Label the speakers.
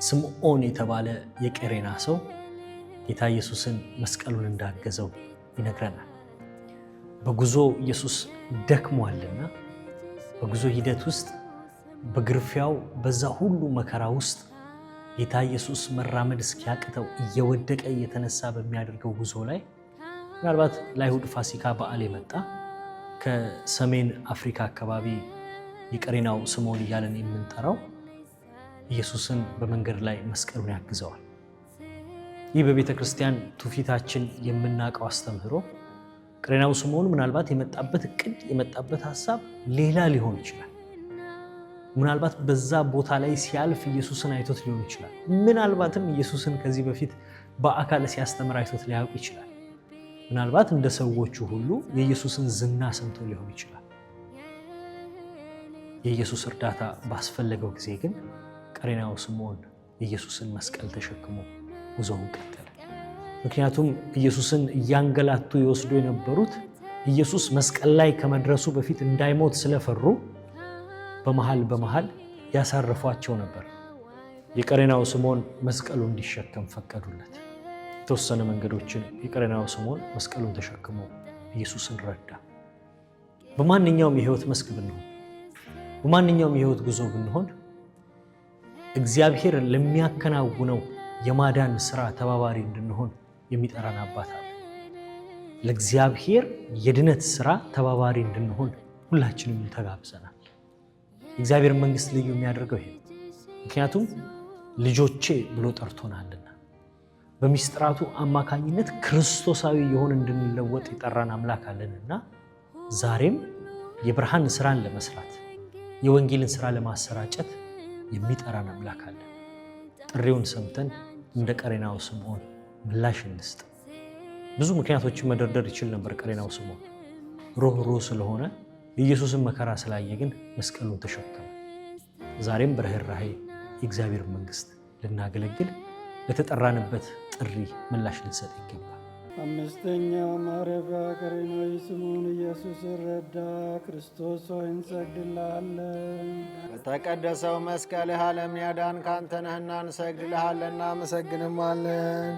Speaker 1: ስምዖን የተባለ የቀሬና ሰው ጌታ ኢየሱስን መስቀሉን እንዳገዘው ይነግረናል። በጉዞ ኢየሱስ ደክሟልና በጉዞ ሂደት ውስጥ በግርፊያው በዛ ሁሉ መከራ ውስጥ ጌታ ኢየሱስ መራመድ እስኪያቅተው እየወደቀ እየተነሳ በሚያደርገው ጉዞ ላይ ምናልባት ለአይሁድ ፋሲካ በዓል የመጣ ከሰሜን አፍሪካ አካባቢ የቀሬናው ስምዖን እያለን የምንጠራው ኢየሱስን በመንገድ ላይ መስቀሉን ያግዘዋል። ይህ በቤተ ክርስቲያን ትውፊታችን የምናውቀው አስተምህሮ ቀሬናው ስምዖን ምናልባት የመጣበት እቅድ የመጣበት ሀሳብ ሌላ ሊሆን ይችላል። ምናልባት በዛ ቦታ ላይ ሲያልፍ ኢየሱስን አይቶት ሊሆን ይችላል። ምናልባትም ኢየሱስን ከዚህ በፊት በአካል ሲያስተምር አይቶት ሊያውቅ ይችላል። ምናልባት እንደ ሰዎቹ ሁሉ የኢየሱስን ዝና ሰምቶ ሊሆን ይችላል። የኢየሱስ እርዳታ ባስፈለገው ጊዜ ግን ቀሬናው ስምዖን የኢየሱስን መስቀል ተሸክሞ ጉዞውን ቀጠለ። ምክንያቱም ኢየሱስን እያንገላቱ ይወስዱ የነበሩት ኢየሱስ መስቀል ላይ ከመድረሱ በፊት እንዳይሞት ስለፈሩ በመሃል በመሃል ያሳርፏቸው ነበር። የቀሬናው ስምዖን መስቀሉን እንዲሸከም ፈቀዱለት። የተወሰነ መንገዶችን የቀሬናው ስምዖን መስቀሉን ተሸክሞ ኢየሱስን ረዳ። በማንኛውም የህይወት መስክ ብንሆን፣ በማንኛውም የህይወት ጉዞ ብንሆን እግዚአብሔር ለሚያከናውነው የማዳን ስራ ተባባሪ እንድንሆን የሚጠራን አባት አለ። ለእግዚአብሔር የድነት ስራ ተባባሪ እንድንሆን ሁላችንም ተጋብዘናል። እግዚአብሔር መንግስት ልዩ የሚያደርገው ይሄ ነው። ምክንያቱም ልጆቼ ብሎ ጠርቶናልና በሚስጥራቱ አማካኝነት ክርስቶሳዊ የሆን እንድንለወጥ የጠራን አምላክ አለንና ዛሬም የብርሃን ስራን ለመስራት የወንጌልን ስራ ለማሰራጨት የሚጠራን አምላክ አለን። ጥሪውን ሰምተን እንደ ቀሬናው ስምዖን ምላሽ እንስጥ። ብዙ ምክንያቶችን መደርደር ይችል ነበር ቀሬናው ስምዖን። ሩህሩህ ስለሆነ የኢየሱስን መከራ ስላየ ግን መስቀሉን ተሸከመ። ዛሬም በርህራሄ የእግዚአብሔር መንግስት ልናገለግል ለተጠራንበት ጥሪ ምላሽ ልንሰጥ ይገባል።
Speaker 2: አምስተኛው ማረፊያ ቀሬናዊ ስምዖን ኢየሱስን ረዳ። ክርስቶስ ሆይ እንሰግድልሃለን።
Speaker 3: በተቀደሰው መስቀልህ ዓለምን ያዳንክ አንተ ነህና እንሰግድልሃለን፣ እናመሰግንማለን።